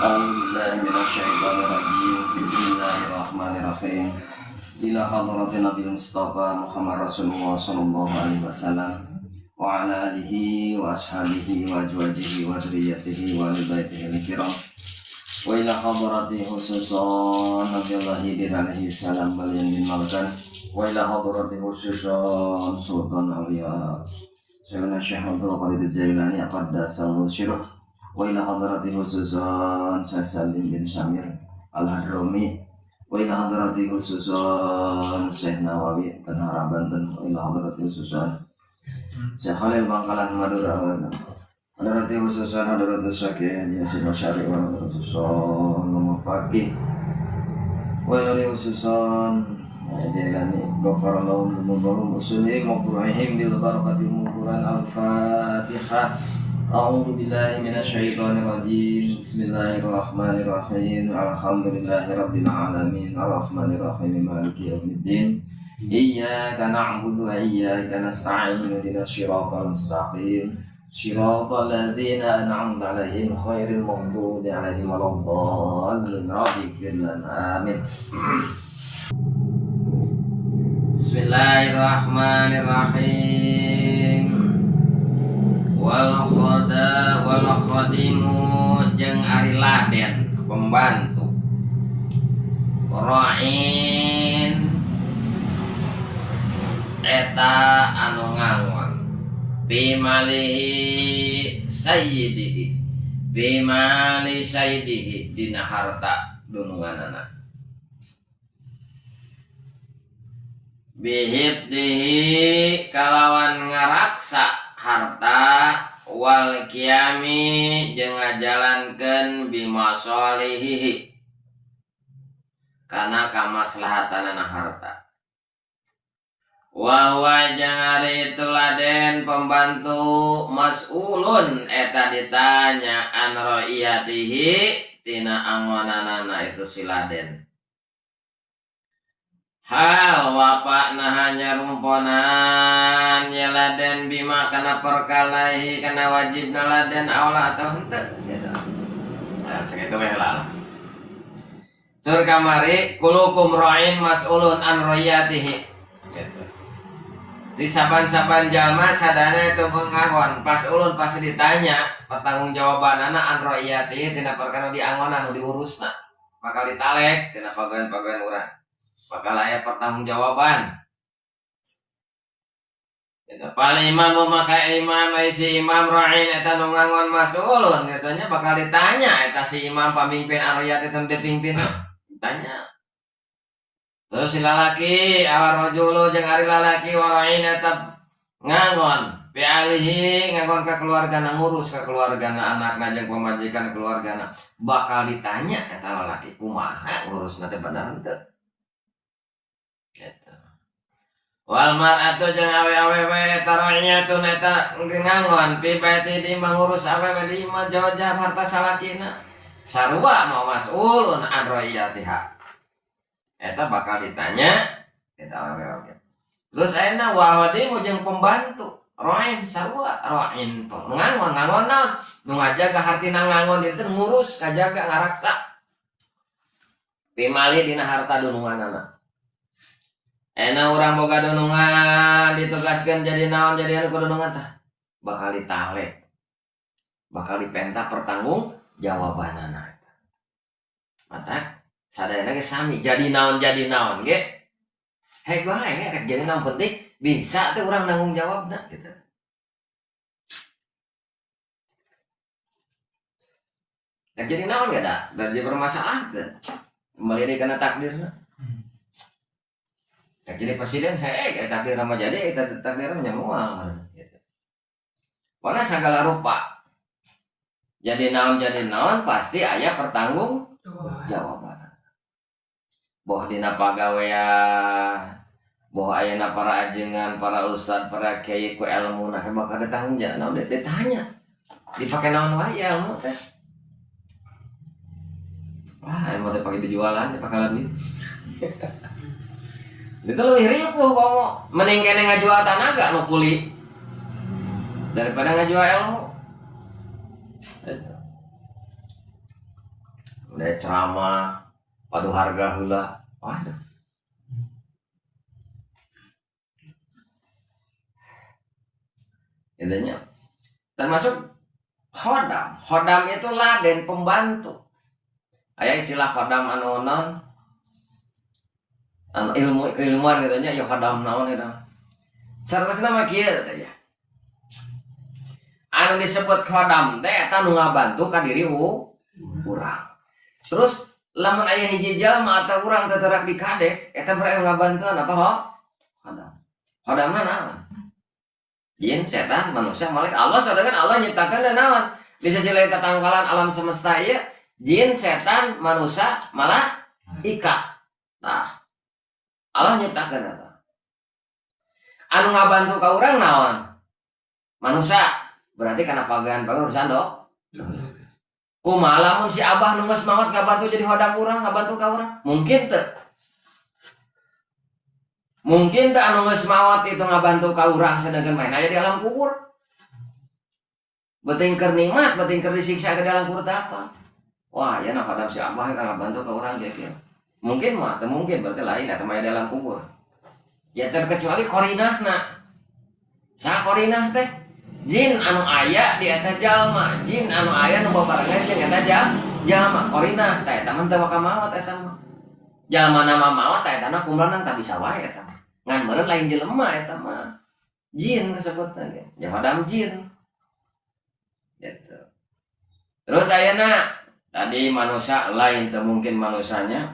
A'udzu billahi minasyaitonir rajim. Bismillahirrahmanirrahim. Ila hadratin Nabi Mustafa Muhammad Rasulullah sallallahu alaihi wasallam wa ala alihi wa ashabihi wa azwajihi wa dzurriyyatihi wa ahli baitihi al-kiram. Wa ila hadrati khususan Nabiullah Khidir alaihi salam balian bin Malkan. Wa ila hadrati khususan Sultan Aulia Sayyidina Syekh Abdul Qadir Jailani qaddasallahu sirruh. Wa ila hadrati khususan Syekh Salim bin Samir Al-Hadrami. Wa ila hadrati khususan Syekh Nawawi Tanara Banten. Wa ila hadrati khususan Syekh Khalil Bangkalan Madura. Wa ila hadrati khususan hadratus Syekh Yasin Masyari wa khususan Mufaqih. Wa ila khususan Jailani ghafarallahu dzunubahum usulihim wa furu'ihim bil barakati Quran. Al-Fatihah. A'udzu billahi minasyaitonir rajim. Bismillahirrahmanirrahim. Alhamdulillahi rabbil alamin. Arrahmanir rahim. Maliki yaumiddin. Iyyaka na'budu wa iyyaka nasta'in. Ihdinas siratal mustaqim. Siratal ladzina an'amta 'alaihim ghairil maghdubi 'alaihim waladdallin. Rabbighfir lana. Amin. Bismillahirrahmanirrahim. Wal khoda wal khodimu jeung ari laden pembantu ra'in eta anu ngangon bimalihi sayyidihi bimali sayyidihi dina harta dununganana bihibdihi kalawan ngaraksa harta wal qiyami jeung ngajalankeun bimasalihihi kana kamaslahatanana harta. Wa huwa jeung ari itu laden pembantu mas'ulun eta ditanya an ra'iyatihi tina angonanana itu si laden. Hal wapak nahanya rumponan ya laden bima kana perkalahi kana wajib laden aula atau henteu gitu. Nah, sakitu we lah. Sur kamari kulukum ra'in mas'ulun an ra'iyatihi. Gitu. Si saban-saban jalma sadana itu pengangon pas ulun pasti ditanya pertanggungjawabanana an ra'iyatihi tina perkara diangonan nu diurusna. Bakal ditalek tina pagawean-pagawean urang. Bakal aya pertanggungjawaban. Gitu. Pal imam maka imam si imam ra'in eta nu ngangon mas'ulun gitu nya bakal ditanya eta si imam pamimpin ariyat itu dipimpin ditanya. Terus si lalaki awar rajulu jeung ari lalaki wara'in eta ngangon bi alihi ngangon ka keluargana ngurus ka keluargana anakna jeung pamajikan keluargana bakal ditanya eta lalaki kumaha ngurusna teh bener henteu. Gitu. Wal mar'atu jeung awe-awewe eta ra'iyatun eta ngangon fi baiti di mangurus awewe di imah jauh-jauh harta salakina sarua mau mas'ulun an ra'iyatiha eta bakal ditanya eta awewe. Terus ayeuna wa hadimu jeung pembantu ra'in sarua ra'in ngangon ngangon naon nu ngajaga hartina ngangon dieu teh ngurus kajaga ngaraksa pimali dina harta dununganana. Ena urang boga dunungan ditugaskan jadi naon jadi anu dunungan tah bakal ditalek bakal dipenta pertanggung jawabanana. Mata sadayana ge sami jadi naon ge hek wae rek jadi naon penting bisa teh urang nanggung jawabna gitu. Rek jadi naon ge da dari permasalahan kembali deui kana takdirna. Ya, jadi presiden hek takdir mah jadi eta takdir mah moal gitu. Karena segala rupa jadi naon pasti aya pertanggung jawaban. Boh dina pagawean, boh ayeuna para ajengan, para ustad, para kiai ku elmuna bakal ditanggung jawab ditanya. Dipake naon wae ilmu teh. Wah, ilmu teh pake dijualan, dipake lagi. Itu lebih ripuh komo mending kene ngajual tanaga nu kuli daripada ngajual ilmu. Gitu. Udah ceramah padu harga heula. Waduh. Intinya termasuk khodam. Khodam itu laden pembantu. Aya istilah khodam anu non anu ilmu keilmuan gitu nya ya khodam naon eta. Sarasna mah kieu teh ya. Anu disebut khodam teh eta nu ngabantu ka diri urang. Terus lamun aya hiji jalma atau urang teu terak di kadek eta berarti ngabantuan apa ho? Khodam. Khodamna naon? Jin, setan, manusia, malaikat. Allah sadaya Allah nyiptakeun teh naon? Di sisi lain tatangkalan alam semesta ieu jin, setan, manusia, malaikat. Nah, Allah nyiptakeun eta. Anu ngabantu ka urang naon? Manusia. Berarti kana pagawean urusan do. Kumaha lamun si abah nu geus maot ngabantu jadi khodam urang, ngabantu ka urang? Mungkin teu? Mungkin teu anu geus maot itu ngabantu ka urang sedangkan main aya di alam kubur? Beuting keur nikmat, beuting keur disiksa ke dalam kubur teh apa? Wah, ya nah khodam si abah kan ngabantu ka urang kieu-kieu. Mungkin mah, teu mungkin berarti lain eta mah di alam kubur. Ya terkecuali korinahna. Saha korinah teh? Jin anu aya di eta jalma, jin anu aya nu babarengan jeung eta jalma korinah teh eta mah teu bakal maot eta mah. Jalma nama maot teh eta mah kumlanang tak bisa wae eta mah. Ngan meureun lain jelema eta mah. Jin kasebutna ge. Ya khodam jin. Gitu. Terus ayeuna tadi manusia lain teu mungkin manusianya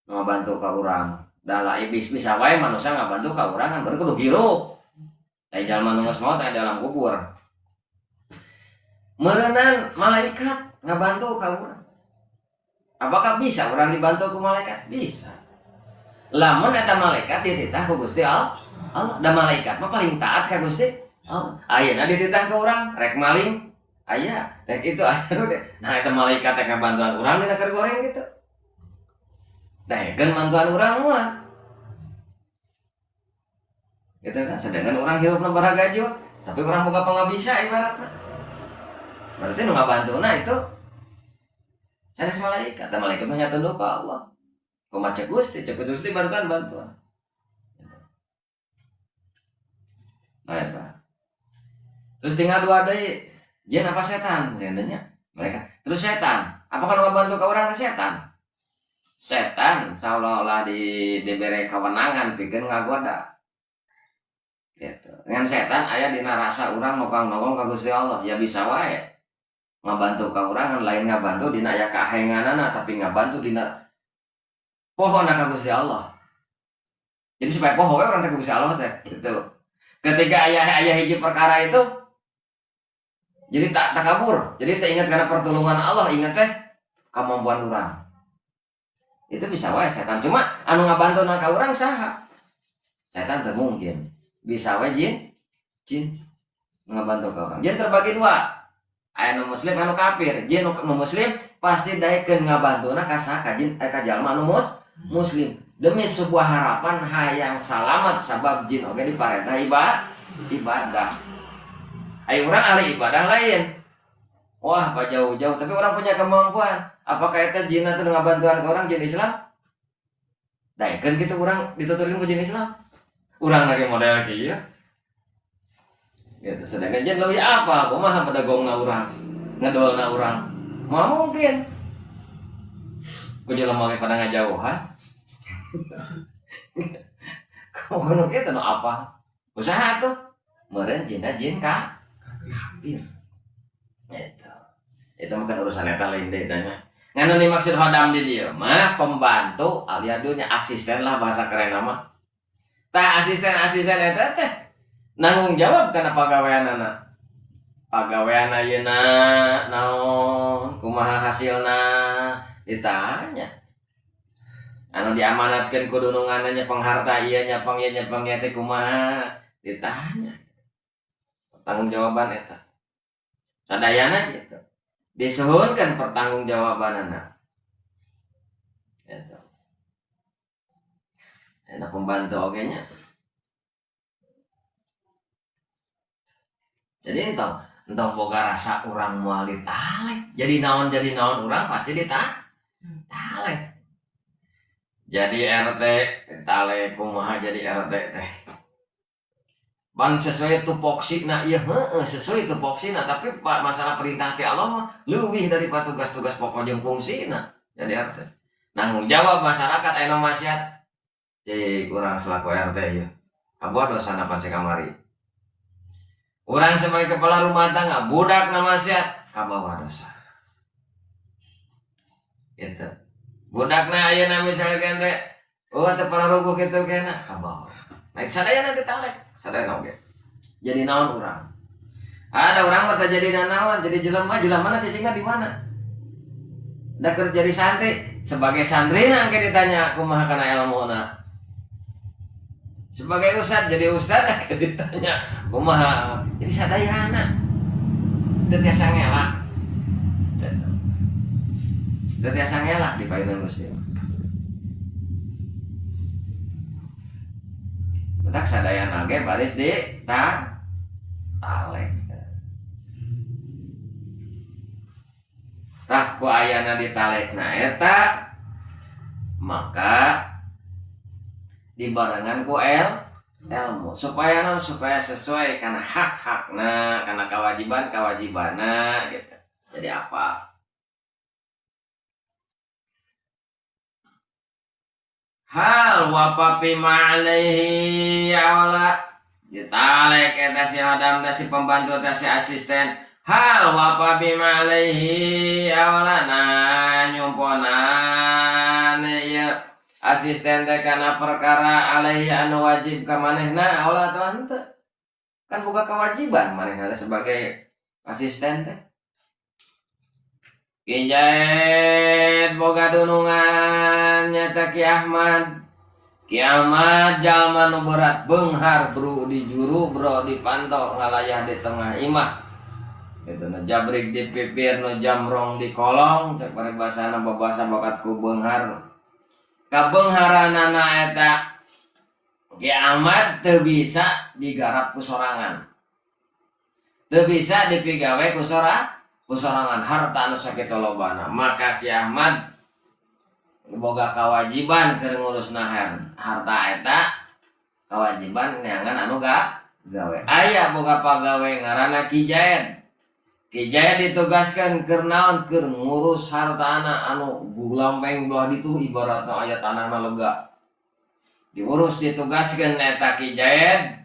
ngabantu ka urang. Da lain bisa wae manusia ngabantu ka urang kan baru kudu hirup. Ai jalma nu geus maot aya dalam kubur. Meureunan malaikat ngabantu ka urang. Apakah bisa orang dibantu ku malaikat? Bisa. Lamun eta malaikat dititah ku Gusti Allah. Da malaikat mah paling taat ka Gusti Allah. Ayeuna dititah ka urang rek maling aya, rek itu aya. Nah eta malaikat rek ngabantuan urang dina keur goreng gitu. Daekeun bantuan urang mah. Gitu kan, sedangkan orang hirupna baragajut, tapi orang boga pangabisa ibaratna. Berarti nu ngabantuna itu sanes malaikat, da malaikat mah tunduk ka Allah. Kumaha cek Gusti, cek Gusti bantuan bantuan. Nah eta. Terus tinggal dua deui, jin apa setan sebenarnya mereka. Terus setan, apakah nu ngabantu ka urang ke setan? Setan seolah-olah dibere kewenangan pikeun ngagoda. Gitu. Dengan setan aya dina rasa urang nokang-nokong ka Gusti Allah, ya bisa wae ngabantu ka urang lain ngabantu dina aya kahenganana tapi ngabantu dina pohona ka Gusti Allah. Jadi supaya poho we urang teh ka Gusti Allah teh gitu. Ketika aya hiji perkara itu jadi tak kabur. Jadi tak ingat karena pertolongan Allah, ingat teh kemampuan urang. Itu bisa wae setan. Cuma anu ngabantu na ka urang saha? Setan teu mungkin. Bisa wae jin ngabantu ka urang. Jin terbagi dua. Aya nu muslim anu kafir. Jin nu muslim pasti daekeun ngabantuna ka saha? Ka jin, ka jalma anu muslim. Demi sebuah harapan hayang salamat sabab jin oge diparentah ibadah. Ayo urang ahli ibadah lain. Wah, apa jauh-jauh tapi orang punya kemampuan. Apakah eta jin teh ngabantuan ka urang jin Islam? Daekeun kitu urang dituturkeun ku jin Islam. Urang lagi model kieu. Gitu. Sedangkan jin leuwih apa? Kumaha pedagongna urang? Ngedolna urang. Moal mungkin. Ku jelema ge pada ngajauhan. Kumaha kitu nu apa? Usaha tuh. Meureun jinna jin ka kafir. Gitu. Itu mah kan urusan eta lain deui tanya. Ngan nu dimaksud khodam di dieu mah pembantu alia dunya, asisten lah bahasa keren mah. Tah asisten-asisten eta teh nanggung jawab kana pagaweanana. Pagawean ayeuna naon, kumaha hasilna ditanya. Anu diamanatkeun ku dununganna nya pengharta ieu nya pang ieu nya pang ieu teh kumaha ditanya. Tanggung jawaban eta. Sadayana gitu. Disuhunkeun pertanggungjawabanana. Gitu. Enak pembantu oge nya. Jadi entong boga rasa urang moal ditalek. Jadi naon urang pasti Talek. Jadi RT talek kumaha jadi RT teh. Ban sesuai tupoksina ieu heueuh sesuai tupoksina tapi masalah perintah ti Allah mah leuwih daripada tugas-tugas pokok jeung fungsina jadi RT. Nanggung jawab masyarakat aya nu maksiat. Cik urang selaku RT ieu. Kaboa dosana pan kamari. Urang sebagai kepala rumah tangga budak na maksiat kabawa dosa. Gitu. Budakna ayeuna misalkan teh oh teu pararuguh kitu kena kabawa. Naik sadayana ditalek, sadayana oge. Jadi naon urang? Ada urang mah teu jadi nanaon, jadi jelema, jelema cicingna di mana? Da keur jadi santri, sebagai santrina engke ditanya kumaha kana elmuna. Sebagai ustad jadi ustad engke ditanya kumaha. Jadi sadayana teu tiasa ngelak. Teu tiasa ngelak di payunan Gusti. Matak sadayana ge baris di talek. Tah ku ayana ditalekna eta maka dibarengan ku ilmu supaya non supaya sesuai kana hak-hakna, kana kewajiban-kewajibanna gitu. Jadi apa? Hal wafa bima alaihi awla ditalek eta si hadam teh si pembantu teh si asisten. Hal wafa bima alaihi awla nah nyumponan ieu asisten teh kana perkara alaihi anu wajib ka manehna awla atawa henteu. Kan boga kewajiban manehna teh sebagai asisten teh. Ki Zaid boga dunungan nyata Ki Ahmad. Ki Ahmad jalma nu berat beunghar bro di juru bro dipantau ngalayah di tengah imah. Gitu nu jabrik di pipir nu jamrong di kolong cek paribasana babasa bakat ku beunghar. Kabeungharanana eta Ki Ahmad teu bisa digarap ku sorangan. Teu bisa dipigawe ku sorangan harta anu sakitu lobana. Maka Ki Ahmad boga kewajiban keur ngurusna harta eta kewajiban neangan anu gawe. Aya boga pagawe ngaranna Ki Zaid. Ki Zaid ditugaskan keur naon? Keur ngurus hartana anu gulampeng belah ditu ibaratna aya tanahna lega. Diurus ditugaskeun eta Ki Zaid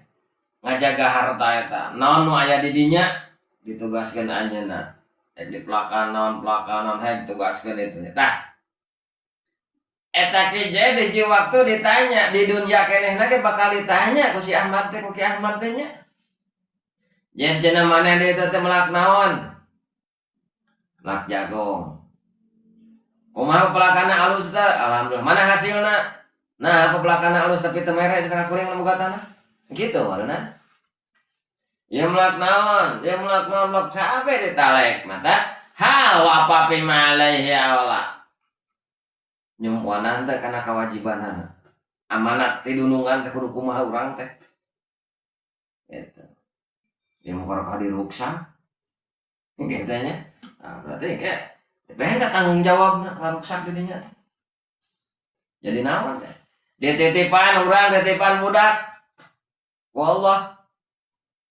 ngajaga harta eta. Naon nu aya di dinya ditugaskeun anjeunna. Rek dipelakan naon pelakan naon hek ditugaskeun itu. Tah eta Ki Zaid hiji waktu ditanya di dunia kenehna ge bakal ditanya ku si Ahmad teh ku Ki Ahmad teh nya. Yen cenah maneh di itu teh melak naon? Melak jagung. Kumaha pelakana alus teh? Alhamdulillah. Mana hasilna? Nah, apa pelakana alus tapi teu mere cenah kuring nu boga tanah. Gitu warna. Ya melak naon? Ya melak naon melak sampe ditalek mata. Hal apa bima alaihi awla. Nyumpuanan teh kana kewajibanana. Amanat ti dunungan teh kudu kumaha urang teh. Gitu. Ya mukar ka diruksa. Gitu nya. Nah, berarti kayak pengen tanggung jawabna ngaruksak di dinya. Jadi naon teh? Dititipan urang, titipan budak. Wallah.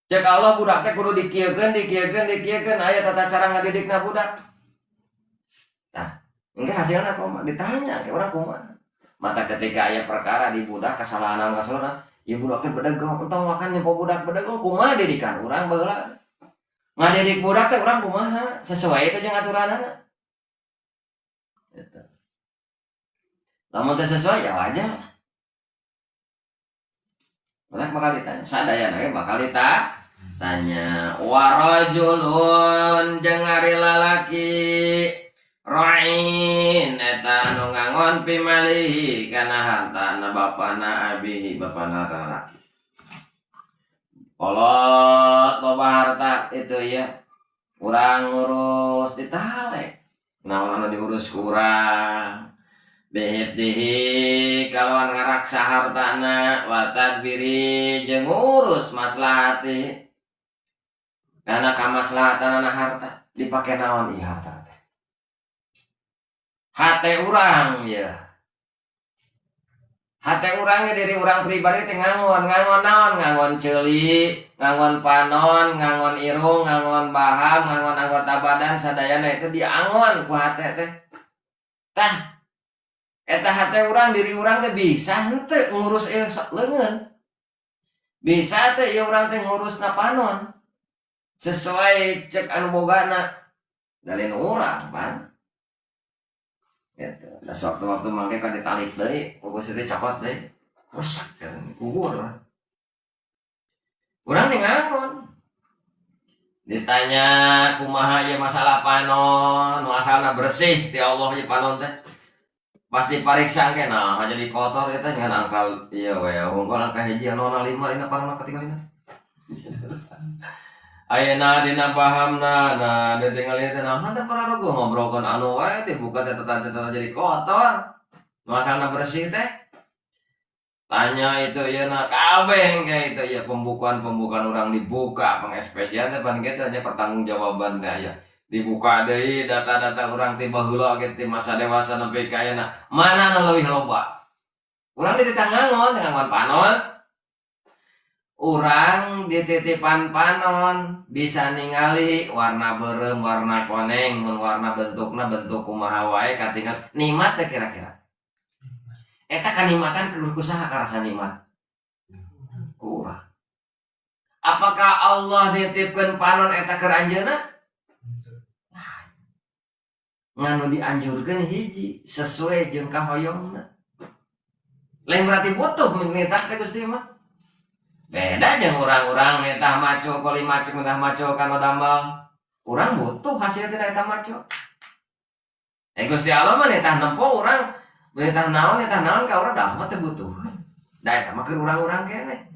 Cek Allah budak teh kudu dikieukeun, dikieukeun, dikieukeun aya tata cara ngadidikna budak. Nah, engke hasilna kumaha? Ditanya ke urang kumaha? Mata ketika aya perkara di budak kesalahan kesalahan, ieu budak teh bedegong, entong makan nyempo budak bedegong kumaha didikan urang baheula. Ngadidik budak teh urang kumaha? Sesuai teh jeung aturanana. Gitu. Lamun teh sesuai ya wajar. Budak bakal ditanya, sadayana ge bakal ditanya. Warajulun jeung ari lalaki ra'in eta anu ngangon pimalihi kana hartana bapana abihi bapana lalaki. Kolot loba harta itu ya. Urang ngurus ditalek. Naon anu diurus ku urang. Bihibdihi kalawan ngaraksa hartana wa tadbiri jeung ngurus maslahati. Kana kamaslahatanana harta dipake naon ieu harta teh. Hate urang ya, hate urang diri urang pribadi teh ngangon, ngangon naon? Ngangon ceuli, ngangon panon, ngangon irung, ngangon baham, ngangon anggota badan sadayana itu diangon ku hate teh. Tah, eta hate urang, diri urang teh bisa henteu ngurus ieu leungeun? Bisa teh ieu urang teh ngurusna panon sesuai cek anu bogana? Dalin urang pan gitu. Nah, sewaktu-waktu mangke kan ditalik deui, fokus itu cokot deui. Rusak kan, kubur lah. Urang nih ngangon. Ditanya kumaha ieu masalah panon, nu asalna bersih ti Allah ieu panon teh. Pas dipariksa ke, nah jadi kotor eta ngan angka ieu we hungkul angka 1 005 dina panon katingalina. Ayeuna dina pahamna, nah ditinggali teh nah teh pararuguh ngobrolkeun anu wae, dibuka catatan-catatan jadi kotor. Nu asalna bersih teh. Tanya itu ieu na kabeh kayak itu ya, pembukaan-pembukaan orang dibuka, peng SPJ teh pan kitu nya, pertanggungjawaban teh aya. Dibuka deui data-data urang ti baheula ge, ti masa dewasa nepi ka ayeuna, mana nu leuwih loba? Urang dititah ngangon, ngangon panon. Urang dititipan panon bisa ningali warna beureum, warna koneng, mun warna bentukna bentuk kumaha wae katingal nikmat teh kira-kira. Eta kanikmatan keur ku saha karasa nikmat? Ku urang. Apakah Allah nitipkeun panon eta keur anjeunna? Nganu dianjurkeun hiji sesuai jeung kahoyongna. Lain berarti butuh nitah teh Gusti mah. Beda jeung urang-urang nitah maco, koli maco, nitah maco kan damel. Urang butuh hasil tina eta maco. Eh, Gusti Allah mah nitah nempo urang, nitah naon ka urang dah mah teu butuh. Da eta mah keur urang-urang keneh.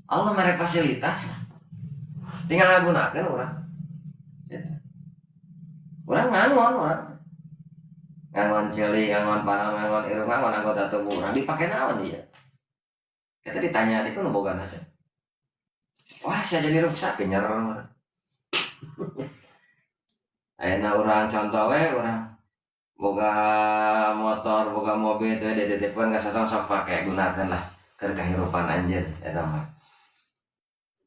Allah mere fasilitas lah. Tinggal ngagunakeun urang. Gitu. Urang ngangon urang. Ngangon ceuli, ngangon panon, ngangon irung, ngangon anggota tubuh urang dipake naon ieu? Kita ditanya di nu bogana teh. Wah, saya jadi rusak kenyer. Ayeuna urang contoh we, urang boga motor, boga mobil teh dititipkeun ka sosok, sok pake, gunakeun lah keur kahirupan anjeun eta mah.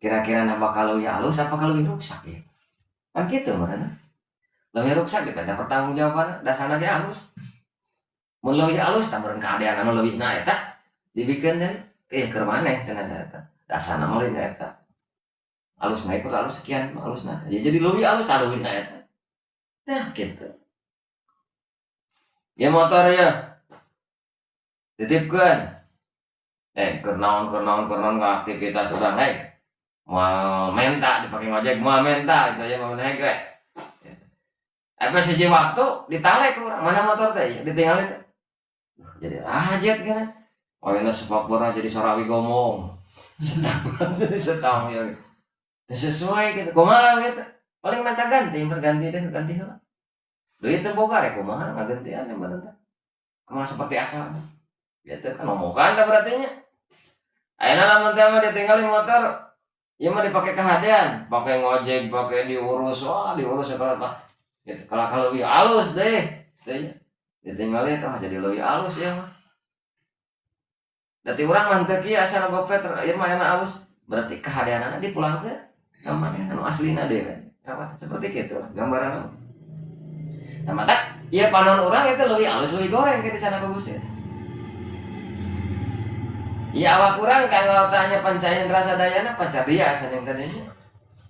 Kira-kira na bakal leuwih alus apa leuwih rusak ya? Kan kitu meureun. Leuwih rusak dipenta pertanggungjawaban, dasarna ge alus. Mun leuwih alus tah meureun kaadaan anu leuwihna eta dibikeun deui. Eh, keur maneh cenah eta. Dasarna mah lain eta. Alus naik kur alus sekian alusna. Ya jadi leuwih alus tah leuwihna eta. Nah, gitu. Ya motor ya. Titipkeun. Eh, keur naon, keur naon, keur naon ke aktivitas urang hei. Moal menta dipake ngojek, moal menta itu ya, moal naik we. Apa sejak waktu ditalek ku urang, mana motor teh ya ditinggal itu. Jadi rajet kan. Oh, ini spakborna jadi sarawi gomong. Setang jadi setang ya. Teu sesuai gitu. Kumaha gitu. Paling minta ganti, berganti deh, ganti heula. Duit teu boga rek kumaha ngagantian yang bener teh. Kumaha seperti asalnya. Gitu kan ngomokan teh berarti nya. Ayeuna lamun teh mah ditinggalin motor, ieu mah dipake kahadean, pake ngojek, pake diurus, wah diurus segala apa. Gitu. Kalau kalau lebih halus deh, teh ditinggalin teh jadi lebih halus ya mah. Berarti urang mah teu kieu asal gopet ieu mah enak halus. Berarti kahadeanana dipulangkeun ka maneh anu aslina deh kan. Apa seperti gitu gambaran. Nah, mata ieu panon urang itu leuwih halus leuwih goreng ke di sana bagus ya. Iya awak urang kalau tanya panca indra sadayana, panca dia yang tadinya.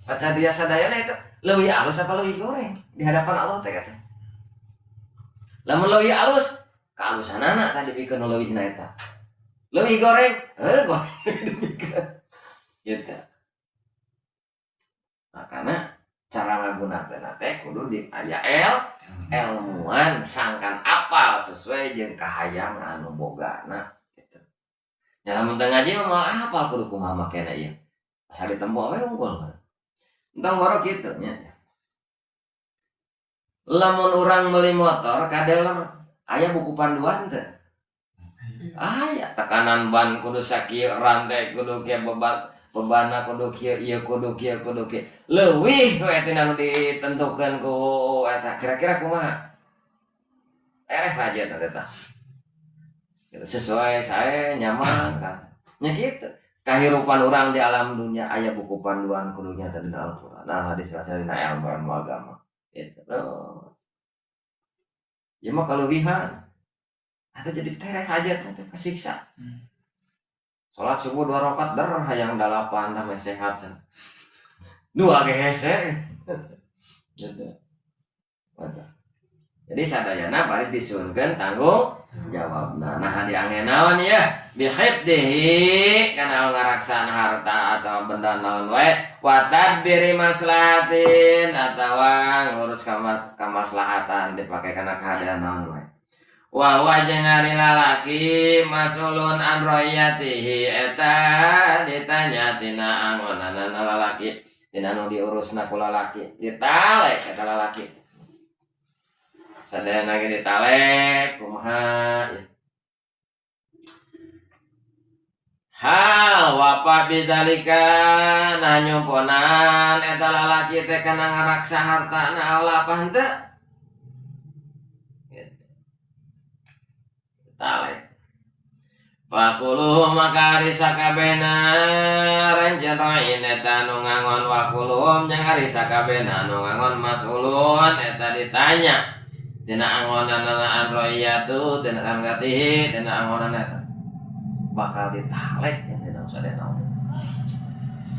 Panca dia sadayana itu leuwih halus apa leuwih goreng di hadapan Allah teh kata. Lamun leuwih halus, kahalusanana tadi pikeun leuwihna eta. Leuwih goreng, heuh goreng dipikeun. Gitu. Makanya cara ngagunakeun teh kudu di aya ilmuan sangkan apal sesuai jeung kahayang anu bogana gitu. Ya lamun teu ngaji mah moal apal kudu kumaha makena ieu. Asal ditempo we unggul. Entong boro kitu nya. Lamun urang meuli motor ka dealer, aya buku panduan teu? Aya, tekanan ban kudu sakieu, rantai kudu kieu, beban bebanna kudu kieu, ieu kudu kieu, kudu kieu. Leuwih we tina nu ditentukeun ku eta. Kira-kira kumaha? Tereh rajin eta. Gitu, sesuai saya nyaman kan. Nya kitu. Kahirupan urang di alam dunia aya buku panduan kudunya tadi Al-Qur'an. Nah, hadis rasul dina ilmu agama. Gitu terus. Ya mah kalebihan. Atau jadi tereh aja tuh kesiksa. Salat subuh 2 rakaat der hayang 8 damai sehat. 2 ge hese. Gitu. Jadi sadayana baris disuhunkeun tanggung jawabna. Nah diange naon ya? Bihibdihi kana ngaraksana harta atau benda naon wae wa tadbiri maslahatin atawa ngurus kamaslahatan dipake kana keadaan naon wae. Wa huwa jeung ari lalaki masulun an royatihi eta ditanya tina angonanana lalaki tina nu diurusna ku lalaki ditalek eta lalaki. Sadayana ge ditalek kumaha ya. Hal wapa bidzalika nah nyumponan eta lalaki teh kana ngaraksa hartana aula apa henteu? Gitu. Talek. Fakuluh maka ari sakabehna ranjeun rain eta nu ngangon wakuluhum jeung ari sakabehna nu ngangon mas'ulun eta ditanya tina angonanana anroiyatu tina anggatihi tina angonana eta bakal ditalek tina sadayana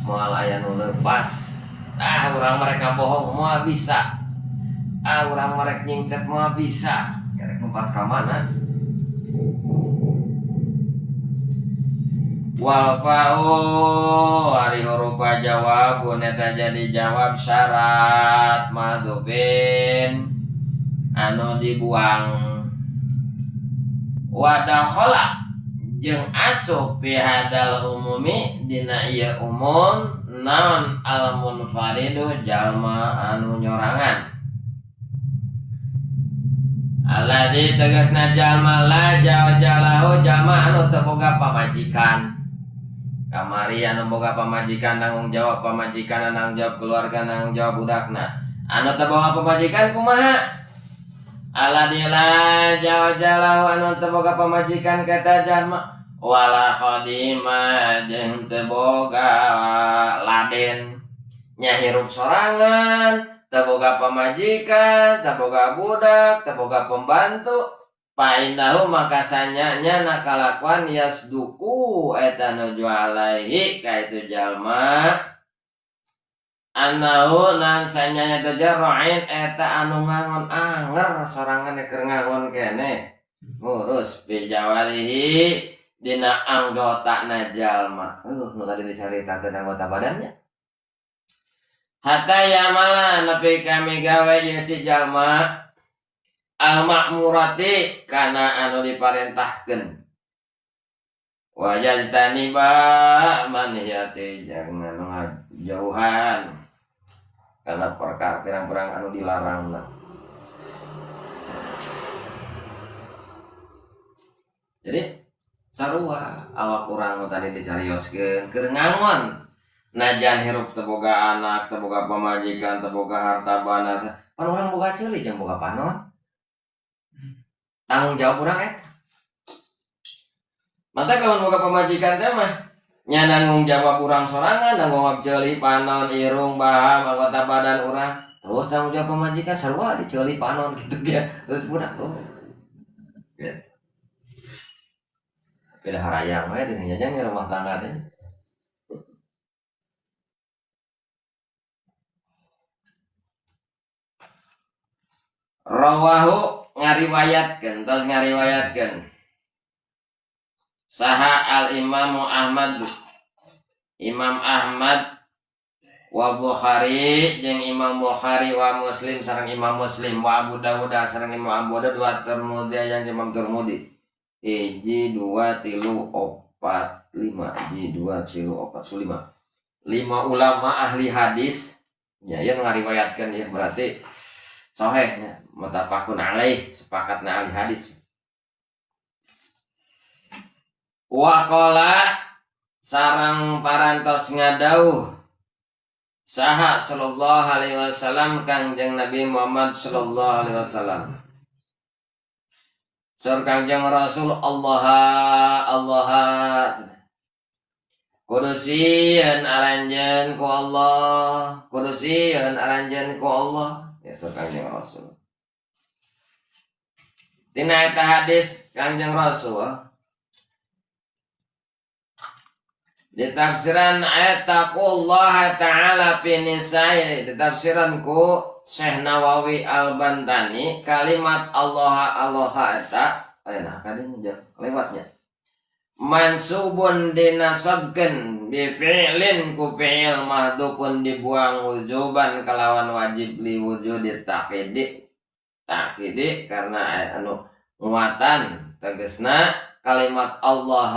moal aya nu leupas. Ah urang mereka bohong moal bisa, ah urang mereka nyingcet moal bisa, kerek lompat ka mana. Wal fa'u ari huruf jawabun eta jadi jawab syarat madhubin anu dibuang wadakhala jeung asup fi hadal umumi dina ieu umum naon al munfaridu jalma anu nyorangan alladzi tegasna jalma la jawajalahu jalma anu teu boga pamajikan. Kamari anu boga pamajikan tanggung jawab pamajikan, tanggung jawab keluarga, tanggung jawab budakna. Anu teu boga pamajikan kumaha? Alladzi la jawajalahu anu teu boga pamajikan kata jalma wala khadima jeung teu boga laden. Nya hirup sorangan, teu boga pamajikan, teu boga budak, teu boga pembantu. Paindahu maka sanyanya nakalakuan yasduku eta nuju alaihi ka itu jalma annahu nan sanyanya tajarra'in eta anu ngangon anger sorangan keur ngangon keneh ngurus bijawarihi dina anggotana jalma. Nu tadi dicaritakeun anggota badannya hatta yamala nepi kami gawe jeung si jalma al-ma'murati kana anu diparentahkeun wa yajtaniba manhiyati jangan jauhan kana perkara pirang-pirang anu dilarangna. Jadi sarua awak urang tadi dicarioskeun keur ngangon najan hirup teu boga anak, teu boga pamajikan, teu boga harta banda, pan urang boga ceuli jeung boga panon. Tanggung jawab urang eta. Maka kalau boga pamajikan teh mah nya nanggung jawab urang sorangan, nanggung jawab ceuli, panon, irung, baham, anggota badan urang. Terus tanggung jawab pamajikan sarua di ceuli panon gitu ya. Terus budak tuh. Ya. Beda harayang we dina jajan rumah tangga teh. Rawahu ngariwayatkeun, tos ngariwayatkeun saha al-Imamu Ahmad, Imam Ahmad wa Bukhari jeung Imam Bukhari wa Muslim sareng Imam Muslim wa Abu Dawud sareng Imam Abu Dawud wa Tirmidzi jeung Imam Tirmidzi. 1 2 3 4 5 1 2 3 4 5 5 ulama ahli hadis nya ieu ngariwayatkeun ya berarti sahihnya muttafaqun alaih sepakatna ahli hadis. Wa qala sareng parantos ngadauh saha sallallahu alaihi wasallam Kangjeng Nabi Muhammad sallallahu alaihi wasallam. Sur Kangjeng Rasul Allah Allah kudu sieun aranjeun ku Allah, kudu sieun aranjeun ku Allah. Ya sur Kangjeng Rasul. Tina eta hadis Kangjeng Rasul ditafsiran ayat taqullaha ta'ala fi nisa'i, ditafsiran ku Syekh Nawawi Al-Bantani kalimat Allah Allah eta nah kadinya lewatnya mansubun dinasabkeun bi fi'lin ku fi'il mahdhufun dibuang wujuban kalawan wajib li wujudi taqidi taqidi karena anu muatan tegesna kalimat Allah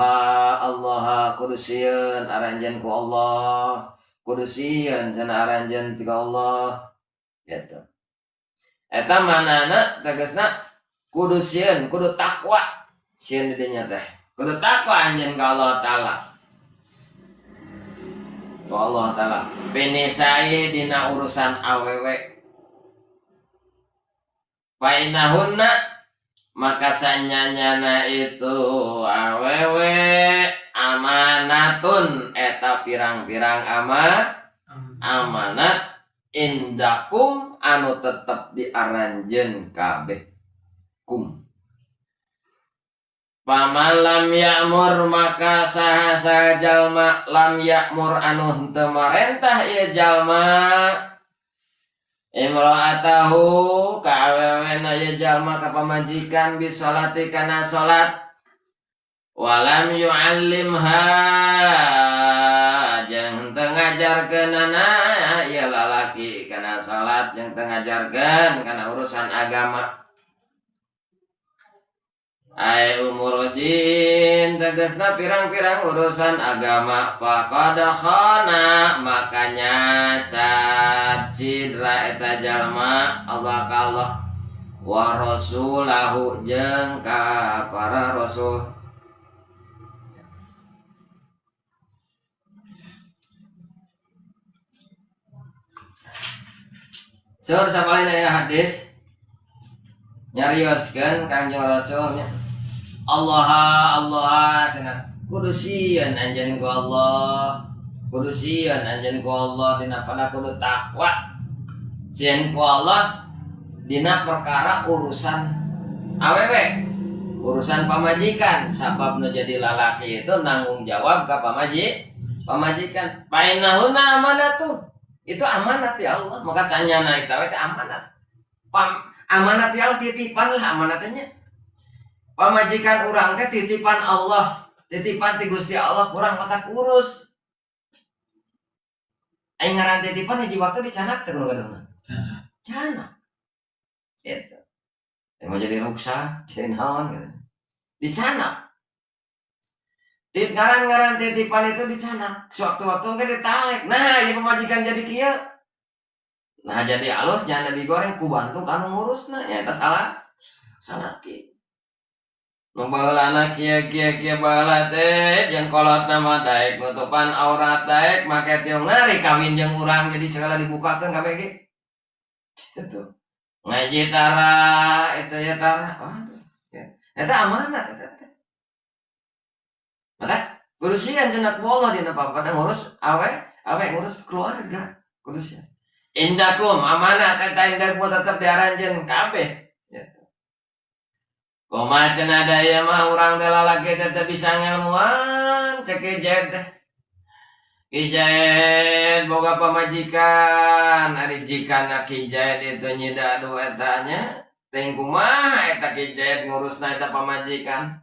Allah kudu sieun aranjeun ku Allah, kudu sieun cenah aranjeun ti Allah gitu. Eta manana tegasna kudu sieun, kudu takwa sieun di dinya teh. Kudu takwa anjeun ka Allah Taala. Ku Allah Taala pinisai dina urusan awewe. Fa innahunna maka sanyanyana itu awewe amanatun eta pirang-pirang amanat indakum anu tetep diaranjeun kabeh kum. Paman lam ya'mur maka saha-saha jalma lam ya'mur anu henteu marentah ieu jalma imra'atahu ka awewena ieu jalma ka pamajikan bisolati kana salat walam yu'allimha jeung teu ngajarkeunana ieu lalaki kana salat jeung teu ngajarkeun kana urusan agama ai umurudin tegasna pirang-pirang urusan agama faqad khana makanya cat cidra eta jalma Allah ka Allah wa rasulahu jeung ka para rasul. Sur sapalin aya hadis nyarioskeun Kangjeng Rasul nya Allah Allah cenah kudu sieun anjeun ku Allah, kudu sieun anjeun ku Allah dina pada kudu takwa sieun ku Allah dina perkara urusan awewe, urusan pamajikan. Sabab nu jadi lalaki itu nanggung jawab ka pamajikan. Painahuna amanatun, itu amanat ya Allah, maka sanyana eta we amanat. Amanat ya Allah, titipan lah amanatnya. Pamajikan urang teh titipan Allah, titipan ti Gusti Allah, kurang matak urus. Aing ngaran titipan hiji waktu dicanak teh kudu gaduhna. Canak. Gitu. Mau jadi ruksak, jadi naon gitu. Dicanak. Ngaran-ngaran titipan itu dicanak. Sewaktu-waktu engke ditalek. Nah, ieu pamajikan jadi kieu. Nah, jadi alus jangan digoreng ku bantu kanu ngurusna nya eta salah. Salaki. Nu baheulana kieu kieu kieu baheula teh jeung kolotna mah daek nutupan aurat daek make tiung nari kawin jeung urang jadi segala dibukakeun kabeh ge. Gitu. Ngaji tara itu ya tara. Waduh. Ya. Eta amanat eta teh. Maka kudu sieun cenah ku Allah dina papada ngurus awe, awe ngurus keluarga kudu sieun. Indakum amanat eta indakum tetep diaranjeun kabeh. Kumaha cenah da ieu mah urang teh lalaki teh teu bisa ngelmuan cek Ki Jaid teh. Ki Jaid boga pamajikan, ari jikana Ki Jaid itu nyida adu eta nya. Teuing kumaha eta Ki Jaid ngurusna eta pamajikan.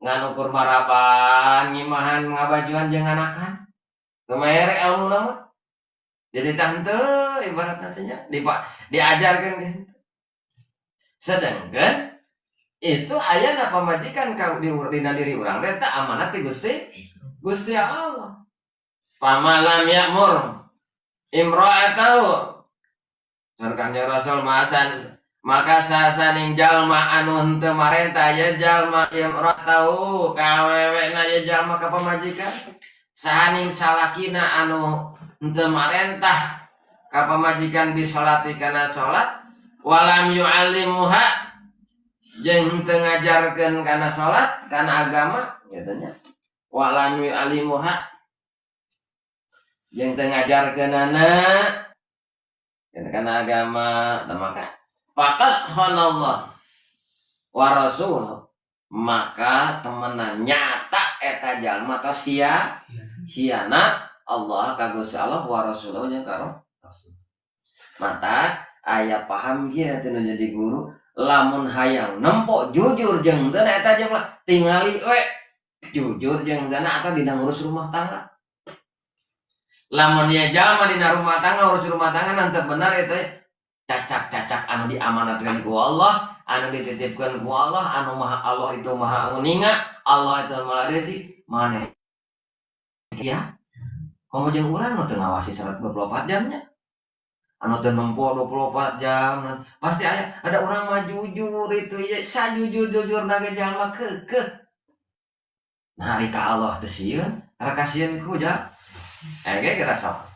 Ngan ukur maraban ngimahan ngabajuan jeung anakan. Teu mere elmuna mah. Jadi tante ibaratnya teh nya diajarkeun ge. Sedangkan itu ayana pamajikan ka dina diri urang teh eta amanat ti Gusti Allah. Pamalam ya'mur imra'atahu Sur Kangjeng Rasul masan maka sasaning jalma anu henteu marentah ya jalma imra'atahu ka awewena ya jalma ka pamajikan sahaning salakina anu henteu marentah ka pamajikan bisolati kana salat walam yu'allimuha Jeung teu ngajarkeun kana salat, kana agama kitu nya. Walam yu'allimuha jeung teu ngajarkeunana kana agama, maka faqad khanallah wa rasuluh, maka temenan nyata eta jalma tos hianat Allah ka Gusti Allah wa rasuluh jeung ka Rasul. Mata aya paham ieu teh nu jadi guru, lamun hayang nempo jujur jeung teu eta jalma tingali we jujur jeung teu atau dina ngurus rumah tangga. Lamun nya jalma dina rumah tangga urus rumah tangga nanti benar eta cacak-cacak anu diamanatkan ku Allah, anu dititipkan ku Allah, anu maha Allah itu maha uninga, Allah itu maha rezeki, maneh ya. Komo jeung urang nu teu ngawasi 124 jamnya. Anu teu nempo 24 jam, pasti aya ada urang mah jujur itu ya, sajujur-jujurna ge jalma keukeuh. Nah, ari ka Allah teu sieun, kasieun ku ja. Ge kira sok.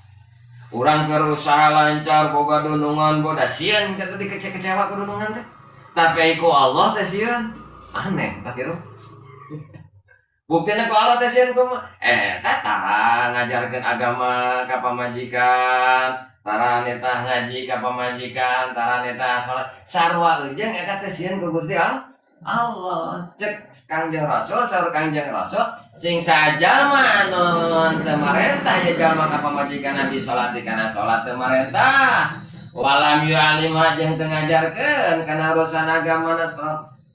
Urang keur usaha lancar boga dunungan boda sieun kata dikece-kecewa ku dunungan teh. Tapi ku Allah teh sieun. Aneh tak kira. Buktina ku Allah teh sieun kumaha? Eta tara ngajarkeun agama ka pamajikan, tara nitah ngaji ka pamajikan, tara nitah salat. Sarua jeung eta teh sieun ku Gusti Allah. Cek Kangjeng Rasul, saur Kangjeng Rasul, sing sajalma anu teu marentah ya jalma ka pamajikan nabi salat di kana salat teu marentah. Walam yu'allimha jeung teu ngajarkeun kana urusan agama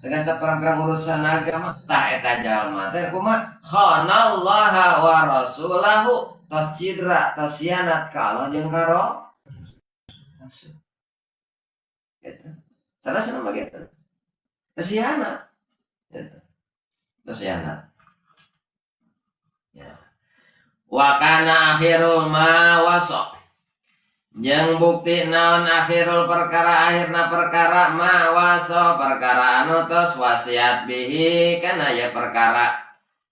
tegas perang-perang urusan agama tah eta jalma teh kumaha khanallaha wa rasulahu tos cidra tos hianat ka Allah jeung ka Rasul. Gitu. Salah sana begitu. Tos hianat. Gitu. Tos hianat. Ya. Wa kana akhirul ma wasa. Jeung bukti naon akhirul perkara akhirna perkara ma wasa perkara anu tos wasiat bihi kana ya perkara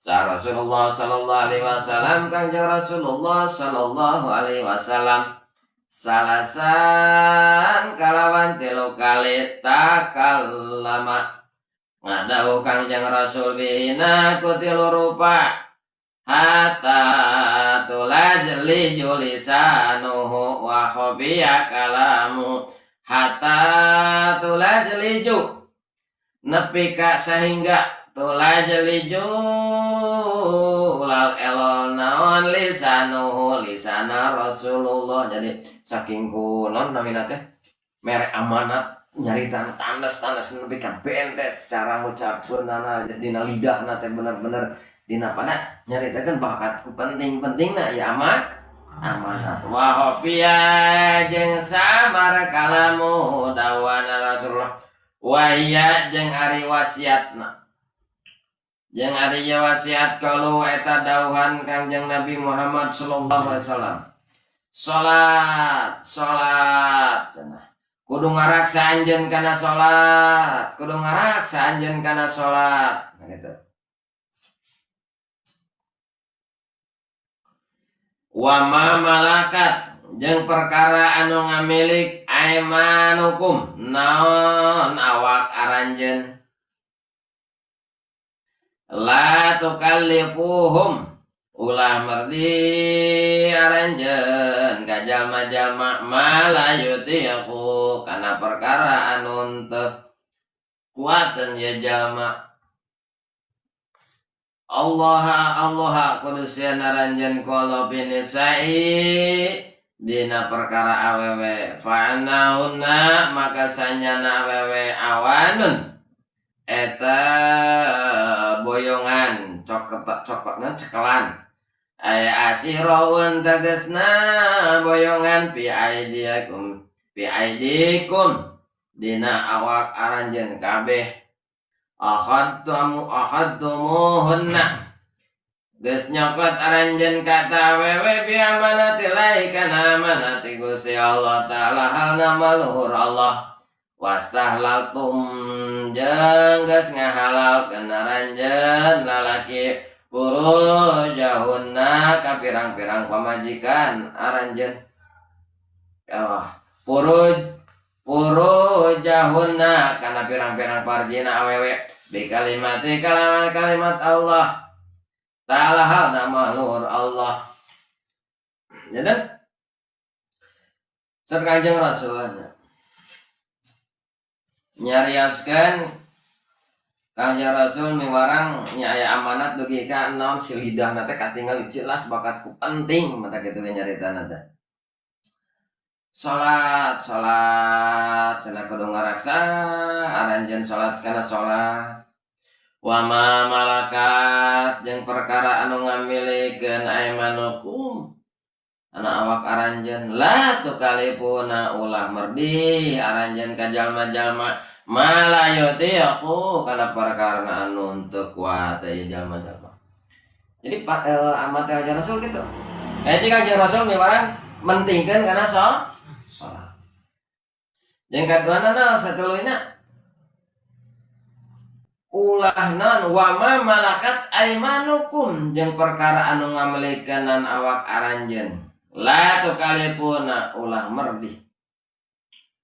sa Rasulullah sallallahu alaihi wasallam Kangjeng Rasulullah sallallahu alaihi wasallam salasan kalawan tilu kali takallama ngadawuh Kangjeng Rasul bihina ku tilu rupa hatta tulajli julisanuhu wa khafiya kalamu hatta tulajliju nepi ka sehingga tulajliju ulal elol naon lisanuhu lisana Rasulullah. Jadi saking ku non namina teh mere amanat nyaritan tandes-tandes nepi ka bentes cara ngucapkeunana dina lidahna teh bener-bener dina pada nyaritakeun bakat ku penting-pentingna ya amanat wa khafiya jeung samar kalamu dawana Rasulullah wa hiya jeung ari wasiatna jeung ari wasiat kalu eta dauhan Kangjeng Nabi Muhammad sallallahu alaihi wasallam salat salat cenah kudu ngaraksa anjeun kana salat kudu ngaraksa anjeun kana salat nah gitu. Wa ma malakat jeung perkara anu ngamilik aimanukum naon awak aranjeun la tukallifuhum ulah merdi aranjeun ka jalma-jalma ma la yutiqu kana perkara anu teu kuateun ye jalma. Allah Allah kudusian aranjeun ku Allah binisai dina perkara awewe fa'anahunna maka sanyana awewe awanun eta boyongan cokot cekelan aya asiraun tegesna boyongan fi aidikum fi aidikum dina awak aranjeun kabeh akhadtumuhunna geus nyokot aranjeun kata awewe bi amanatillahi kana amanati Gusti Allah taala halna maluhur Allah wastahlaltum jeung geus ngahalalkeun aranjeun lalaki furujahunna ka pirang-pirang pamajikan aranjeun furuj Furujahunna kana pirang-pirang parjina awewe bi kalimati kalawan kalimat Allah ta'ala hal nama luhur Allah. Jadi Ser Kanjeng Rasul nyariaskeun Kanjeng Rasul miwarang nya aya amanat dugi ka naon si lidahna teh katingal jelas bakatku penting mata kitu ge nyaritana teh. Salat, salat, cenah kudu ngaraksa, aranjeun salat kana salat. Wa ma malakat jeung perkara anu ngamilikeun aimanukum ana awak aranjeun la tukalifuna ulah merdih aranjeun ka jalma-jalma ma la yutiqu kana perkara anu teu kuat ieu jalma-jalma. Jadi pak amat teh ajar Rasul gitu. Jadi Kanjeng Rasul miwarang mentingkeun kana salat. Yang kedua naon satuluyna ulah naon wa ma malakat aimanukum jeung perkara anu ngamilikeun awak aranjeun la tukalifuna ulah merdih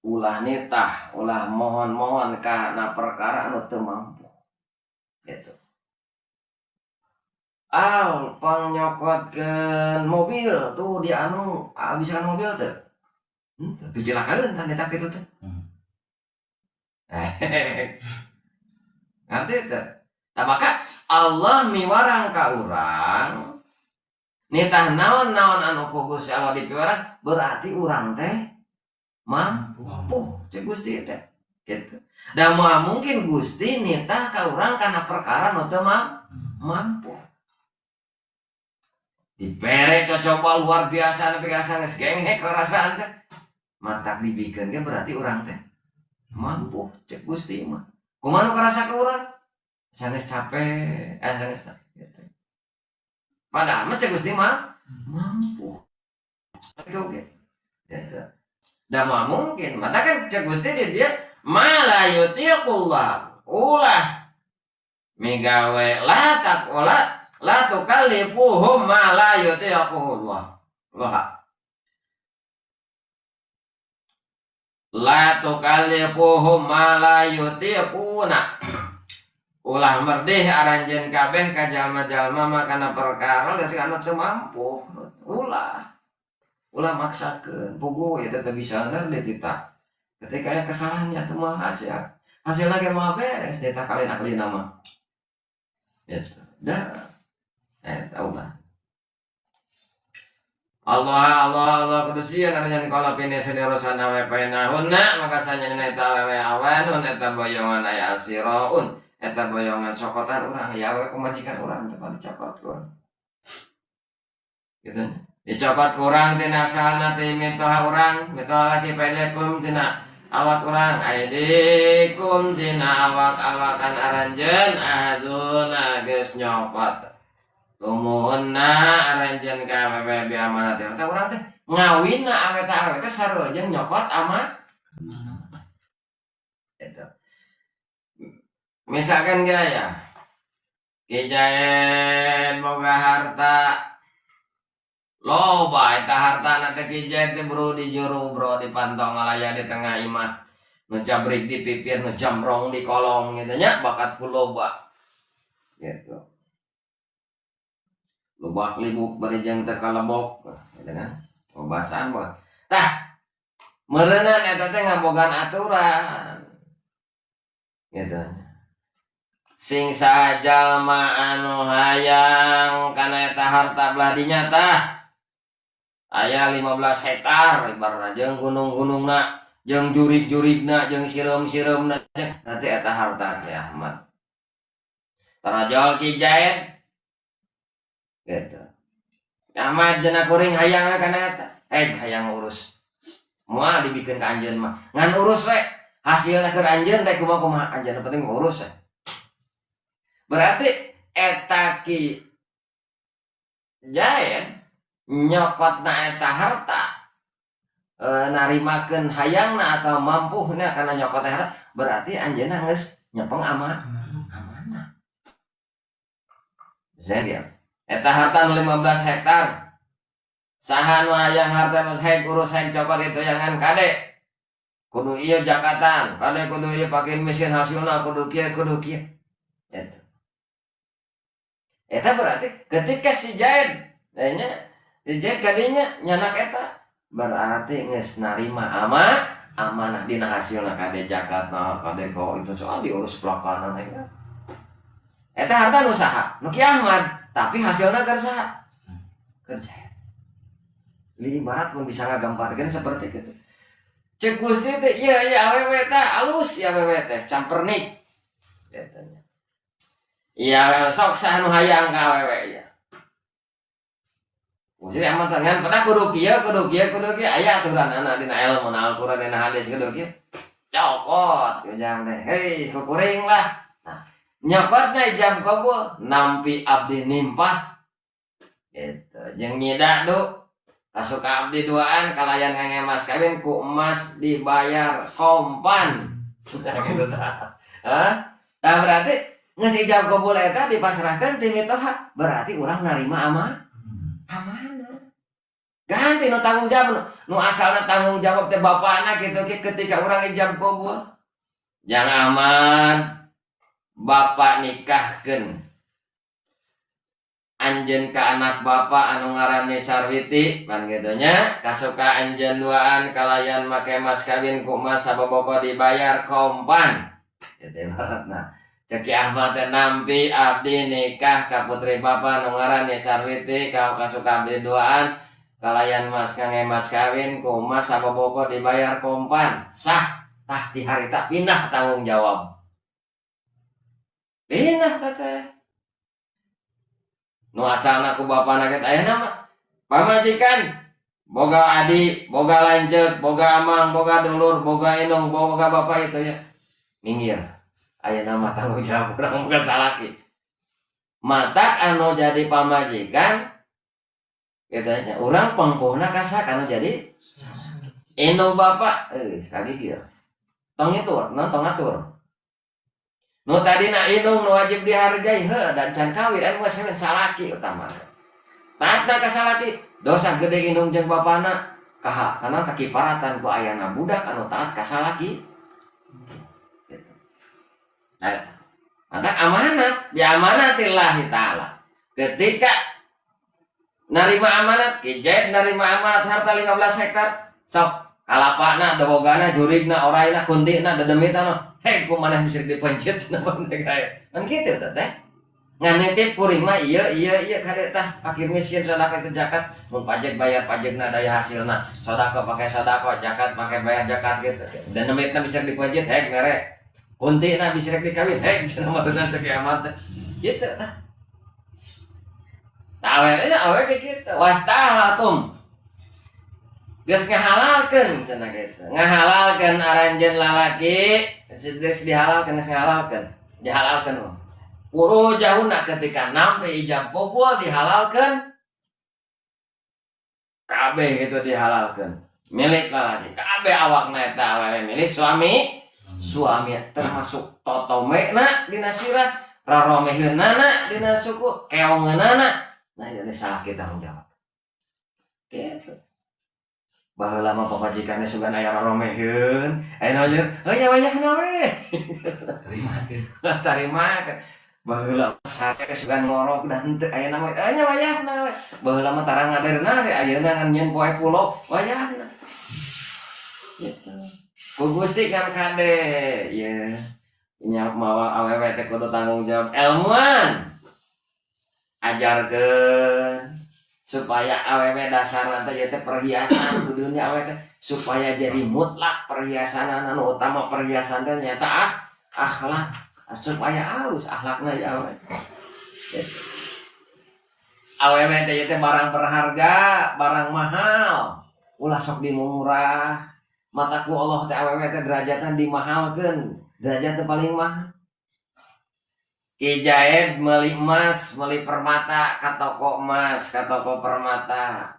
ulah nitah ulah mohon-mohon kana perkara anu teu mampu gitu. Al pangnyokotkeun mobil tuh di anu al bisa mobil teu dicilakakeun tah nitah kitu teh. Ngerti teu? Tah maka Allah miwarang ka urang nitah naon-naon anu ku Gusti Allah dipiwarang berarti urang teh mampu cek Gusti teh gitu. Da moal mungkin Gusti nitah ka urang kana perkara nu teu mampu. Dibere cocoba luar biasa nepi ka geus genghek perasaan teh. Matak dibikeun ge berarti urang teh mampu cek Gusti mah. Kumaha nu karasa ka urang? Sanes capek, sanes gitu. Padahal mah cek Gusti mah mampu. Itu oke. Gitu. Da moal mungkin, mata kan cek Gusti dia ma la yutiqullah. Ulah migawe la tak ulah la tukallifuhum ma la yutiqullah. Wah. La tukallifuhum ma la yutiquna. Ulah merdih aranjeun kabeh ka jalma-jalma mah kana perkara geus anu teu mampu. Ulah. Ulah maksakeun. Puguh ya teh bisa dititah. Ketika aya kesalahan nya teu moal hasil. Hasilna ge moal beres ditah kalian ahlina mah. Gitu. Dah. Ulah. Allah Allah Allah kudusian aranjeun kala pini sederosan awe painahunna maka sanyana eta awewe awanun eta boyongan aya asiraun eta boyongan cokotan urang ya awewe pamajikan urang teh dicokot kurang gitu dicokot kurang tina asalna ti mitoha urang mitoha laki paidekum tina awak urang aidikum tina awak-awakan aranjeun ahaduna geus nyokot tumuhunna aranjeun ka awewe bi amanat teh urang teh ngawinna awe teh awewe teh sarua jeung nyokot ama eta. Misalkan gaya Ki Jaid boga harta loba eta hartana teh Ki Jaid teh bro di juru bro di pantong ngalaya di tengah imah nu jabrik di pipir nu jamrong di kolong gitu nya bakat ku loba gitu. Lubak libuk bari jeung teu kalebok gitu kan. Pembahasan mah. Tah meureunnan eta teh ngabogaan aturan gitu. Sing saha jalma anu hayang kana eta harta belah dinya tah aya 15 hektar ibaratna jeung gunung-gunungna jeung jurig-jurigna jeung sireum-sireumna nanti eta harta Ki Ahmad tarajol Ki Jaid gitu. Ahmad cenah kuring hayang kana eta hayang urus moal dibikeun ka anjeun mah ngan urus we hasilna keur anjeun teh kumaha-kumaha anjeun penting urus we. Berarti eta Ki Jaid nyokotna eta harta narimakeun hayangna atau mampuhna kana nyokotna harta berarti anjeunna geus nyepeng amanah. Saya eta harta nu 15 hektar saha nu hayang harta nu hek urus hek cokot itu jangan kade Kudu ieu jakatan, kade kudu ieu fakir miskin hasilna kudu kieu kudu kieu. Eta. Eta berarti ketika si Zaid nya, si Zaid kadinya nyandak eta berarti geus narima amanah dina hasilna, kade jakatna, kade kok itu soal diurus pelakanan ya. Eta harta nu saha? Nu Ki Ahmad, tapi hasilna keur saha? Keur Zaid. Ibarat mun bisa ngagambarkeun seperti itu. Cek Gusti teh, iya iya, awewe teh alus ya, awewe teh campernik. Eta nya. Iya, sok saha nu hayang ka awewe ya. Gusti aman ngan pernah kudu kieu kudu kieu kudu kieu, aya aturanana dina ilmu na Al-Qur'an, dina hadis kudu kieu. Cokot ujang teh. Hei, kukuring lah. Nah, nyokotna ijab kabul, nampi abdi nimpah. Gitu. Jeung nyida du kasuka abdi duaan kalayan ngangge mas kawin ku emas dibayar kompan. Gitu tah. Hah? Nah, berarti geus ijab kabul eta dipasrahkeun ti mitoha, berarti urang narima amanah. Ganti nu tanggung jawab, nu asalna tanggung jawab teh bapakna gitu ketika urang ijab kabul. Jangan aman bapak nikahkeun anjeun ka anak bapak anu ngaranna Sarwiti pan kitu nya, kasuka anjeun duaan kalayan make mas kawin ku emas saboboko dibayar kompan. Itu ibaratna. Cek Ki Ahmad teh, nampi abdi nikah ka putri bapak nu ngaran Sarwiti, ka kasuka abdi duaan kalayan mas kangge mas kawin ku emas saboboko dibayar kompan, sah. Tah, ti harita pindah tanggung jawab, pindah teh nu asalna ku bapana ge. Ayeuna mah pamajikan boga adi, boga lanceuk, boga amang, boga dulur, boga indung, boga bapak itu ya minggir. Ayeuna mah tanggung jawab urang boga salaki, matak anu jadi pamajikan gitu nya, urang pengpuhna ka saha? Anu jadi indung bapak kagigir, tong itu non tong ngatur. Nu tadina indung nu wajib dihargai heuh dan can kawin, anu geus kawin salaki utama taatna ka salaki. Dosa gede indung jeung bapana kaha karena kakiparatan ku ayana budak anu taat ka salaki gitu. Nah, maka amanat bi amanatillahi ta'ala. Ketika narima amanat, Ki Zaid narima amanat harta 15 hektar, sok kalapana, dewogana, jurigna, oraina, kuntina, dedemitana, hei, ku maneh bisa dipencet cenah gae. Kan kitu teh. Ngan nitip kuring mah iya iya iya, kade tah fakir miskin, sedekah itu zakat, mun pajak bayar pajakna, daya hasilna, sedekah pakai sedekah, zakat pakai bayar zakat gitu. Dan demitna bisa dipencet, hek mere. Kuntina bisa dikawin, hek cenah meureunna cek kiamat teh. Gitu tah. Tah, awewe awewe kayak gitu. Wastahalaltum. Geus ngahalalkeun cenah gitu. Ngahalalkeun aranjeun lalaki, geus dihalalkeun, geus ngahalalkeun. Dihalalkeun. Furujahunna ketika nampi ijab kabul dihalalkeun, kabeh gitu dihalalkeun. Milik lalaki. Kabeh awakna eta awewe milik suami, suami termasuk totomena dina sirah, raromeheunana dina suku, keongeunana. Nah, ini salaki tanggung jawab. Gitu. Baheula mah pamajikanna sugan aya raromeheun, aya naon, oh ya wayahna we. Terima teh. Tarima. Baheula sare sugan ngorok dan henteu, ayeuna mah nya wayahna we. Baheula mah tarang ngadeurna, ayeuna ngan nyieun poe pulo, wayahna. Gitu. Ku Gusti kan kade, ieu nya mawa awewe teh kudu tanggung jawab, ilmuan. Ajarkeun supaya awewe dasar teh ieu teh perhiasan kudunya awewe teh supaya jadi mutlak perhiasan. Anu utama perhiasan teh nyata akhlak, supaya halus akhlakna ya awewe. Gitu. Awewe teh ieu teh barang berharga, barang mahal, ulah sok dimurah. Matak ku Allah teh awewe teh derajatna dimahalkeun, derajat teh paling mahal. Ki Zaid meuli emas, meuli permata ka toko emas, ka toko permata.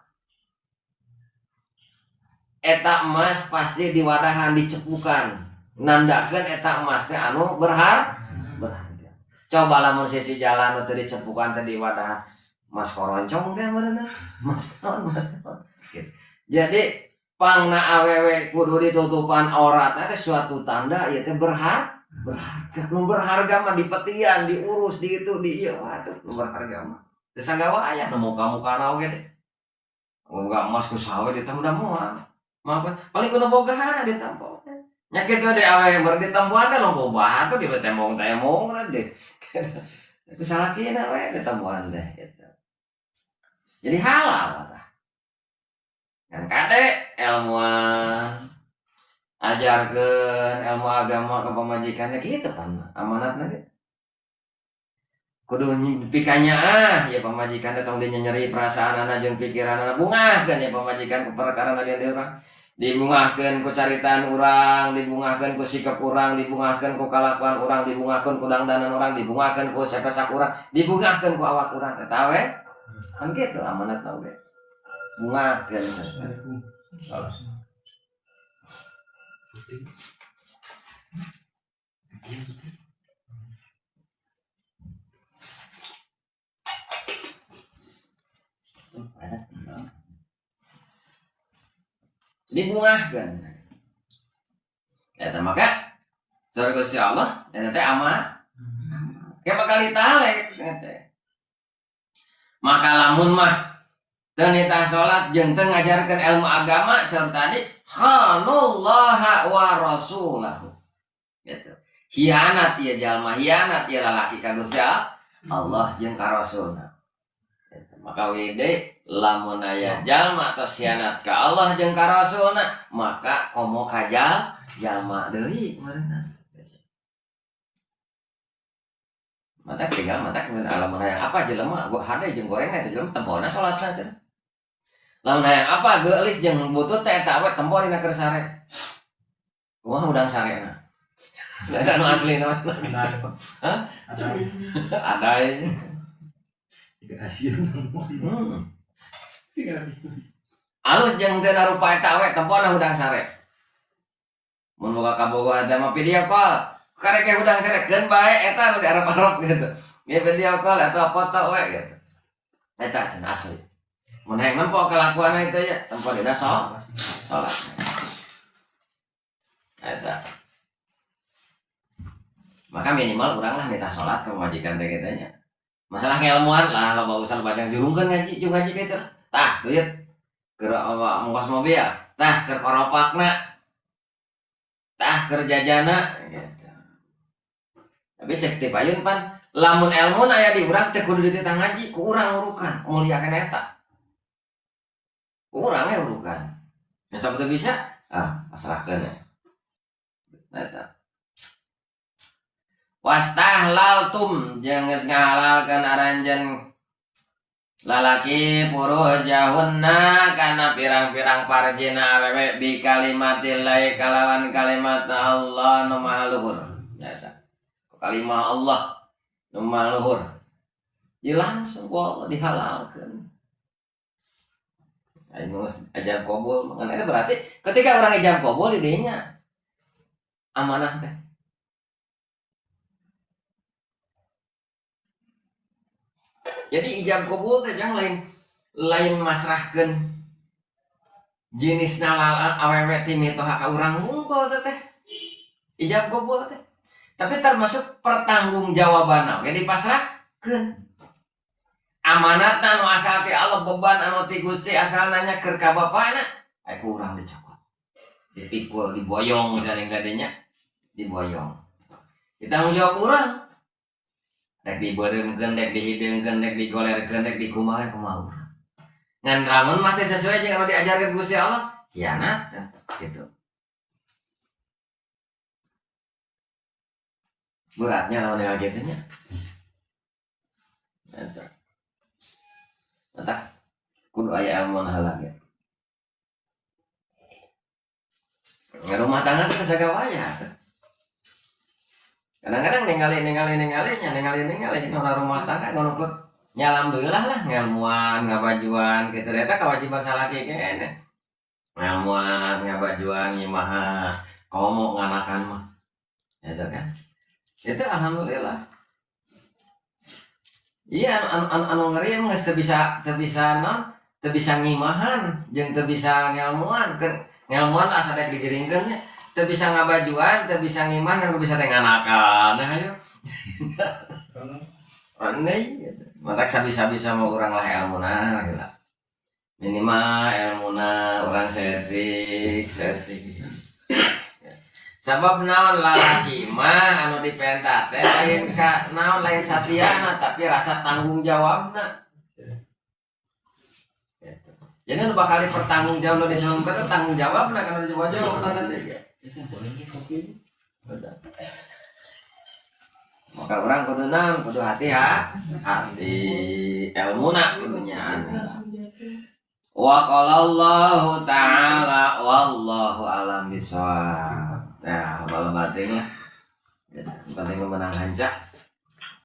Eta emas pasti diwadahan, dicepukan. Nandakeun eta emas teh anu berharga. Coba lamun sisi jalan nu teu dicepukan, teh diwadahan, emas koroncong teh meureunna. Emas naon, emas naon. Gitu. Jadi Pangna awewe kudu ditutupan aurat teh suatu tanda ieu teh berharga. Nu berharga mah dipetian, diurus, di itu, di ieu, waduh nu berharga mah. Teu sagawa aya nu muka-mukana oge deh. Boga emas ku saha we ditampo da moal. Paling kudu bogahan ditampo. Nya kitu deh awewe ber ditempoan teh loba batu di tembong-tembong deh. Ku salakina we ditempoan teh gitu. Jadi halal tah. Kan kade ilmuwan ajarkeun ilmu agama ke pamajikan teh kitu pan amanatna ge. Kudu pikanya ah ya pamajikan teh tong dinyeri perasaanana jeung pikiranana bungahkeun ya pamajikan ku perkara dia urang. Dibungahkeun ku caritaan urang, dibungahkeun ku sikap urang, dibungahkeun ku kalakuan urang, dibungahkeun ku dangdanan urang, dibungahkeun ku sepesak urang, dibungahkeun ku awak urang eta we. Kan kitu amanatna oge. Bungahkeun. Dibungahkeun. Eta maka surga Gusti Allah eta teh amanah. Kayak bakal ditalek teh. Maka lamun mah teu nitah salat jeung teu ngajarkeun ilmu agama saur tadi khanullaha wa rasulahu. Gitu. Hianat ieu jalma, hianat ieu lalaki ka Gusti Allah jeung ka Rasulna. Gitu. Maka wede lamun aya jalma tos hianat ka Allah jeung ka Rasulna, maka komo ka jalma deui meureunna. Mata tinggal mata kemudian lamun hayang apa jelema gua hade jeung gorengna eta jelema tempona salatna cenah. Lamun hayang apa geulis jeung butut teh eta we tempo dina keur sare. Kumaha udang sarena. Eta nu aslina mah. Hah? Ada. Tiga asin. Alus jeung teu narupa eta we tempona hudang sare. Mun boga kabogoh teh mah video call. Karek ge hudang sare keun bae eta nu diarep-arep gitu. Ge video call atau foto we gitu. Eta cenah asli. Mun hayang nempo kalakuanna itu ya tempo dina salat. Eta. Maka minimal urang lah nitah salat ke pamajikan teh kitu nya. Masalah ngelmuan lah loba urusan loba jang jurungkeun ngaji, jeung ngaji kitu. Tah, duit keur ongkos mobil, tah keur koropakna. Tah keur jajana gitu. Tapi cek ti payun pan lamun elmu aya di urang teh kudu dititah ngaji ku urang urukan muliakeun eta. Ku urang we urukan. Geus teu bisa ah pasrahkeun ya. Eta. Wastahlaltum jeung geus ngahalalkeun aranjeun lalaki purujahunna kana pirang-pirang parjina awewe bi kalimatillahi kalawan kalimat Allah nu maha luhur. Eta. Kalimah Allah nu maha luhur. Ya langsung ku Allah dihalalkeun. Ayo geus ijab kabul, ngan eta berarti ketika urang ijab kabul di dinya amanah teh. Jadi ijab kabul teh jang lain masrahkeun jenisna awewe ti mitoha ka urang hungkul teh. Ijab kabul teh. Tapi termasuk pertanggungjawaban oge dipasrahkeun. Amanatna anu asal ti Allah beban anu ti Gusti asal nanya keur ka bapana, aya ku urang dicokot. Dipikul, diboyong saling tadinya, diboyong. Ditanggung jawab urang. Rek dibeureumkeun, rek dihideungkeun, rek digolerkeun, rek dikumaha kumaha urang. Ngan lamun mah teh sesuai jeung anu diajarkeun Gusti Allah, hianat gitu. Beratnya lamun yang kitu nya. Eta. Entah kudu aya ilmu heula ge. Rumah tangga teh sagawaya teh. Kadang-kadang ningali nya rumah tangga ngonukut nya alhamdulillah lah ngelmuan, ngabajuan kitu eta kewajiban salaki keneh. Ngelmuan, ngabajuan, nyimaha, komo nganakan mah. Eta kan. Itu alhamdulillah. Iya, anu ngeri geus teu bisa non, Teu bisa ngimahan jeung teu bisa ngelmuan. Keur ngelmuan asa rek digiringkeun nya. Teu bisa ngabajuan, teu bisa ngimah, kan bisa teh nganakan. Nah, ayo. Aneh gitu. Matak sabisa-bisa mau urang lah ilmuna lah. Minimal ilmuna urang setik, setik. Sabab naon, lalaki mah anu dipenta teh lain ka naon, lain satiana, tapi rasa tanggung jawabna. Gitu. Jadi nu bakal dipertanggung jawab di sebelum tanggung jawabna kan dijawab nanti. Udah. Maka urang kudu naon, kudu hati ha, hati ilmuna kudunya. Wa qala Allah ta'ala wallahu alam bisawab. Nah, malam batin lah. Penting menang hancah.